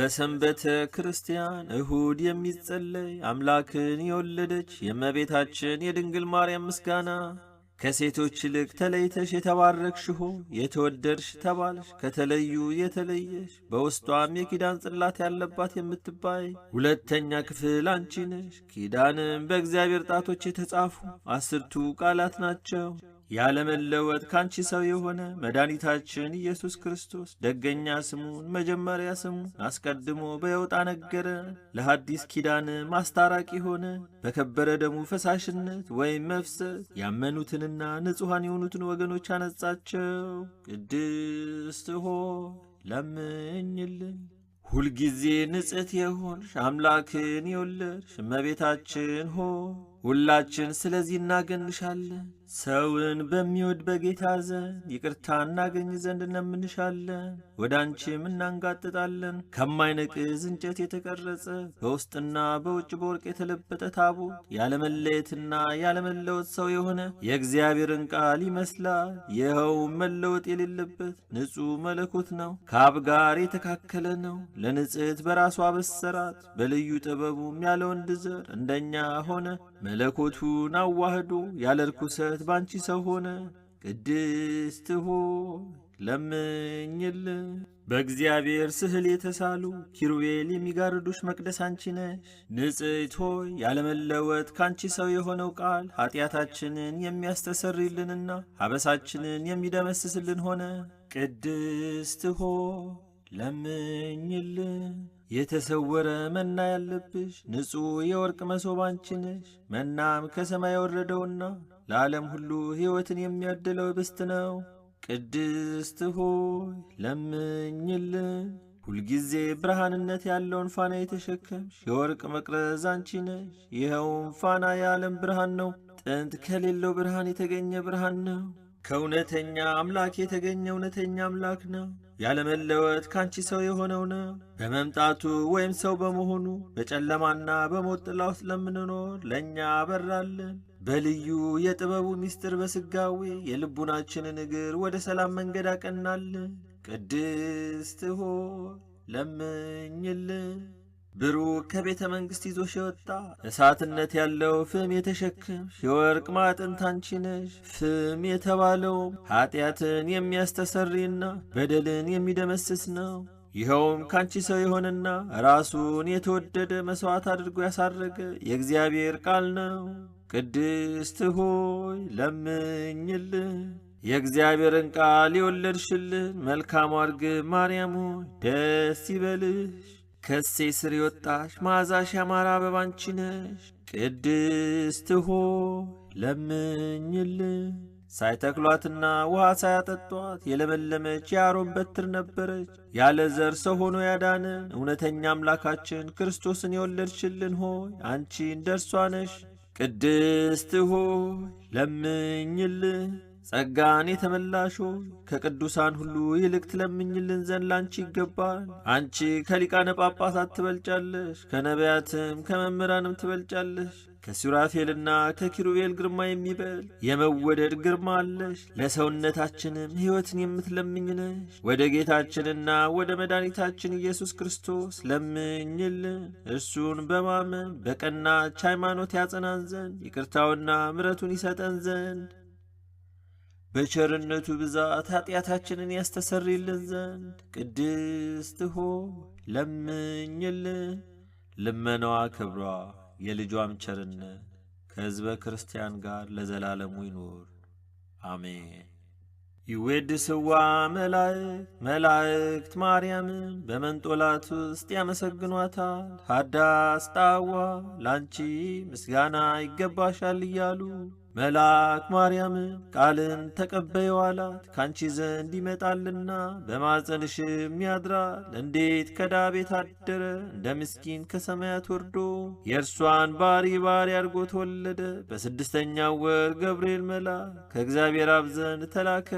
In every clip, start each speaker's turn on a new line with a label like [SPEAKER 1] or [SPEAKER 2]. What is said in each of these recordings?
[SPEAKER 1] በሰንበተ ክርስቲያን እሁድ የሚጸለይ አምላክን የወለደች የእመቤታችን የድንግል ማርያም ምስጋና። ከሴቶች ይልቅ ተለይተሽ የተባረክሽ ሆይ የተወደድሽ ተባልሽ። ከተለዩ የተለየሽ በውስጧም የኪዳን ጽላት ያለባት የምትባይ ሁለተኛ ክፍል አንቺ ነሽ። ኪዳንም በእግዚአብሔር ጣቶች የተጻፉ 10ቱ ቃላት ናቸው። ያለመለወጥ ካንቺ ሰው የሆነ መድኃኒታችን ኢየሱስ ክርስቶስ ደገኛ ስሙን መጀመሪያ ስሙን አስቀድሞ በየውጣ ነገረ። ለሐዲስ ኪዳን ማስታራቂ ሆነ። በከበረ ደሙ ፈሳሽነት ወይም መፍሰስ ያመኑትንና ንጹሐን የሆኑትን ወገኖች አነጻቸው። ቅድስት ሆይ ለምኝልን። ሁልጊዜ ንጽሕት የሆንሽ አምላክን የወለድሽ እመቤታችን ሆይ ሁላችን ስለዚህ እናገንሻለን። ሰውን በሚወድ በጌታ ዘንድ ይቅርታ እናገኝ ዘንድ እንለምንሻለን። ወደ አንቺም እናንጋጥጣለን። ከማይነቅዝ እንጨት የተቀረጸ በውስጥና በውጭ በወርቅ የተለበጠ ታቦት ያለመለየትና ያለመለወጥ ሰው የሆነ የእግዚአብሔርን ቃል ይመስላል። ይኸውም መለወጥ የሌለበት ንጹሕ መለኮት ነው። ከአብ ጋር የተካከለ ነው። ለንጽሕት በራሱ አበሰራት። በልዩ ጥበቡም ያለ ወንድ ዘር እንደኛ ሆነ። መለኮቱን አዋህዶ ያለ ርኩሰት ባንቺ ሰው ሆነ። ቅድስት ሆይ ለምኝልን። በእግዚአብሔር ስዕል የተሳሉ ኪሩቤል የሚጋርዱሽ መቅደስ አንቺ ነሽ። ንጽሕት ሆይ ያለመለወጥ ካንቺ ሰው የሆነው ቃል ኃጢአታችንን የሚያስተሰርይልንና አበሳችንን የሚደመስስልን ሆነ። ቅድስት ሆይ ለምኝልን። የተሰወረ መና ያለብሽ ንጹሕ የወርቅ መሶብ አንቺ ነሽ። መናም ከሰማይ የወረደውና ለዓለም ሁሉ ሕይወትን የሚያድለው ኅብስት ነው። ቅድስት ሆይ ለምኝልን። ሁልጊዜ ብርሃንነት ያለውን ፋና የተሸከምሽ የወርቅ መቅረዝ አንቺ ነሽ። ይኸውም ፋና የዓለም ብርሃን ነው። ጥንት ከሌለው ብርሃን የተገኘ ብርሃን ነው። ከእውነተኛ አምላክ የተገኘ እውነተኛ አምላክ ነው። ያለመለወጥ ካንቺ ሰው የሆነው ነው። በመምጣቱ ወይም ሰው በመሆኑ በጨለማና በሞት ጥላ ውስጥ ለምንኖር ለእኛ አበራልን። በልዩ የጥበቡ ምስጢር በስጋዌ የልቡናችንን እግር ወደ ሰላም መንገድ አቀናልን። ቅድስት ሆይ ለምኝልን። ብሩክ ከቤተ መንግሥት ይዞሽ የወጣ እሳትነት ያለው ፍም የተሸከምሽ የወርቅ ማዕጠንት አንቺ ነሽ። ፍም የተባለውም ኃጢአትን የሚያስተሰርይና በደልን የሚደመስስ ነው። ይኸውም ካንቺ ሰው የሆነና ራሱን የተወደደ መሥዋዕት አድርጎ ያሳረገ የእግዚአብሔር ቃል ነው። ቅድስት ሆይ ለምኝልን። የእግዚአብሔርን ቃል የወለድሽልን መልካሟ እርግብ ማርያም ሆይ ደስ ይበልሽ። ከእሴይ ስር የወጣሽ መዓዛሽ ያማረ አበባ አንቺ ነሽ። ቅድስት ሆይ ለምኝልን። ሳይተክሏትና ውሃ ሳያጠጧት የለመለመች የአሮን በትር ነበረች። ያለ ዘር ሰው ሆኖ ያዳነን እውነተኛ አምላካችን ክርስቶስን የወለድሽልን ሆይ አንቺ እንደ እርሷ ነሽ። ቅድስት ሆይ ለምኝልን። ጸጋን የተመላሽ ሆይ ከቅዱሳን ሁሉ ይልቅ ትለምኝልን ዘንድ ላንቺ ይገባል። አንቺ ከሊቃነ ጳጳሳት ትበልጫለሽ፣ ከነቢያትም ከመምህራንም ትበልጫለሽ። ከሱራፌልና ከኪሩቤል ግርማ የሚበልጥ የመወደድ ግርማ አለሽ። ለሰውነታችንም ሕይወትን የምትለምኝ ነሽ። ወደ ጌታችንና ወደ መድኃኒታችን ኢየሱስ ክርስቶስ ለምኝልን። እርሱን በማመን በቀናች ሃይማኖት ያጸናን ዘንድ ይቅርታውና ምሕረቱን ይሰጠን ዘንድ በቸርነቱ ብዛት ኃጢአታችንን ያስተሰርይልን ዘንድ ቅድስት ሆይ ለምኝልን። ልመናዋ ክብሯ የልጇም ቸርነት ከሕዝበ ክርስቲያን ጋር ለዘላለሙ ይኑር፣ አሜን። ይዌድስዋ መላእክት መላእክት ማርያምን በመንጦላት ውስጥ ያመሰግኗታል። ሀዳስ ጣዋ ላንቺ ምስጋና ይገባሻል እያሉ መልአክ ማርያምን ቃልን ተቀበይው አላት። ካንቺ ዘንድ ይመጣልና በማፀንሽም ያድራል። እንዴት ከዳ ቤት አደረ እንደ ምስኪን ከሰማያት ወርዶ የእርሷን ባሪ ባሪ አድርጎ ተወለደ። በስድስተኛው ወር ገብርኤል መልአክ ከእግዚአብሔር አብ ዘንድ ተላከ።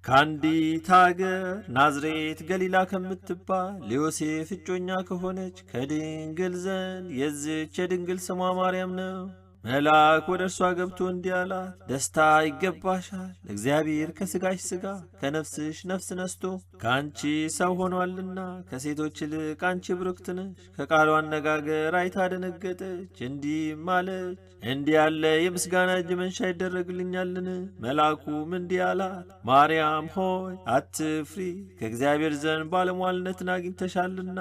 [SPEAKER 1] ከአንዲት አገር ናዝሬት ገሊላ ከምትባል ለዮሴፍ እጮኛ ከሆነች ከድንግል ዘንድ የዝች የድንግል ስሟ ማርያም ነው። መልአክ ወደ እርሷ ገብቶ እንዲህ አላት፣ ደስታ ይገባሻል፣ እግዚአብሔር ከሥጋሽ ሥጋ ከነፍስሽ ነፍስ ነስቶ ከአንቺ ሰው ሆኗልና ከሴቶች ይልቅ አንቺ ብሩክት ነሽ። ከቃሉ አነጋገር አይታ ደነገጠች፣ እንዲህም አለች፣ እንዲህ ያለ የምስጋና እጅ መንሻ ይደረግልኛልን? መልአኩም እንዲህ አላት፣ ማርያም ሆይ አትፍሪ፣ ከእግዚአብሔር ዘንድ ባለሟልነትን አግኝተሻልና።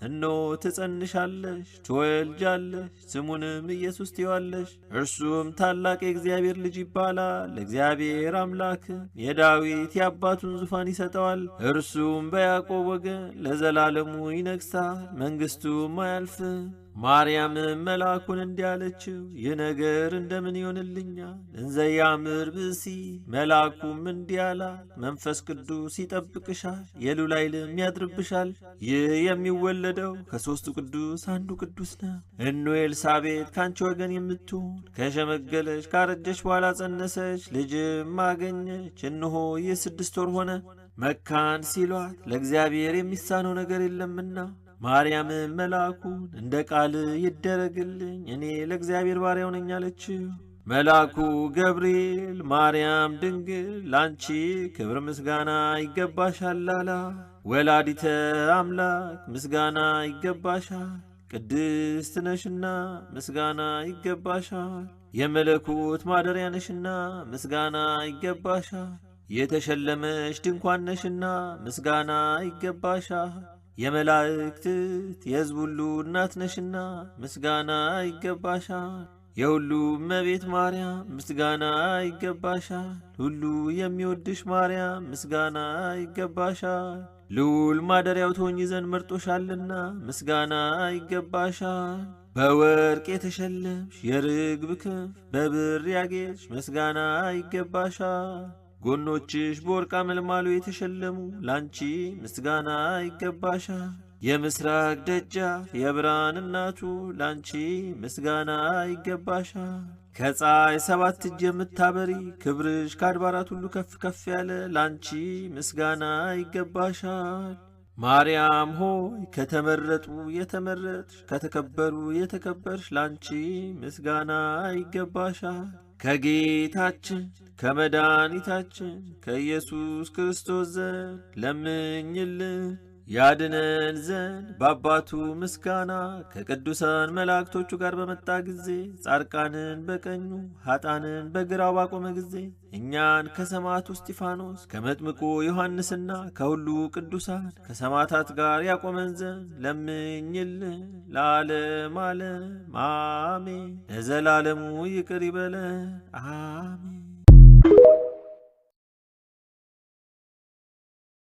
[SPEAKER 1] እነሆ ትጸንሻለሽ፣ ትወልጃለሽ፣ ስሙንም ኢየሱስ ትይዋለሽ። እርሱም ታላቅ የእግዚአብሔር ልጅ ይባላል። እግዚአብሔር አምላክም የዳዊት የአባቱን ዙፋን ይሰጠዋል። እርሱም በያዕቆብ ወገን ለዘላለሙ ይነግሣል፣ መንግሥቱም አያልፍም። ማርያምም መልአኩን እንዲህ አለችው፣ ይህ ነገር እንደምን ይሆንልኛል? እንዘ ያምር ብእሲ። መልአኩም እንዲህ አላት፣ መንፈስ ቅዱስ ይጠብቅሻል፣ የልዑል ኃይልም ያድርብሻል። ይህ የሚወለደው ከሦስቱ ቅዱስ አንዱ ቅዱስ ነው። እነሆ ኤልሳቤጥ ከአንቺ ወገን የምትሆን ከሸመገለች ካረጀች በኋላ ጸነሰች፣ ልጅም አገኘች። እነሆ ይህ 6 ወር ሆነ። መካን ሲሏት ለእግዚአብሔር የሚሳነው ነገር የለምና። ማርያምም መልአኩን እንደ ቃል ይደረግልኝ፣ እኔ ለእግዚአብሔር ባሪያው ነኝ አለችው። መልአኩ ገብርኤል ማርያም ድንግል ላንቺ ክብር ምስጋና ይገባሻል አላት። ወላዲተ አምላክ ምስጋና ይገባሻል፣ ቅድስት ነሽና ምስጋና ይገባሻል። የመለኮት ማደሪያ ነሽና ምስጋና ይገባሻል። የተሸለመሽ ድንኳን ነሽና ምስጋና ይገባሻል። የመላእክት የሕዝብ ሁሉ እናት ነሽና ምስጋና ይገባሻል። የሁሉ እመቤት ማርያም ምስጋና ይገባሻል። ሁሉ የሚወድሽ ማርያም ምስጋና ይገባሻል። ልዑል ማደሪያው ትሆኚ ዘንድ መርጦሻልና ምስጋና ይገባሻል። በወርቅ የተሸለምሽ የርግብ ክንፍ በብር ያጌጥሽ ምስጋና ይገባሻል። ጎኖችሽ በወርቅ አመልማሎ የተሸለሙ ላንቺ ምስጋና ይገባሻል። የምስራቅ ደጃፍ የብርሃን እናቱ ላንቺ ምስጋና ይገባሻል። ከፀሐይ 7 እጅ የምታበሪ ክብርሽ ከአድባራት ሁሉ ከፍ ከፍ ያለ ላንቺ ምስጋና ይገባሻል። ማርያም ሆይ ከተመረጡ የተመረጥሽ ከተከበሩ የተከበርሽ ላንቺ ምስጋና ይገባሻል። ከጌታችን ከመድኃኒታችን ከኢየሱስ ክርስቶስ ዘንድ ለምኝልን ያድነን ዘንድ በአባቱ ምስጋና ከቅዱሳን መላእክቶቹ ጋር በመጣ ጊዜ ጻድቃንን በቀኙ ኃጥአንን በግራው ባቆመ ጊዜ እኛን ከሰማዕቱ እስጢፋኖስ ከመጥምቁ ዮሐንስና ከሁሉ ቅዱሳን ከሰማዕታት ጋር ያቆመን ዘንድ ለምኝልን። ለዓለም ዓለም አሜን። ለዘላለሙ ይቅር ይበለን አሜን።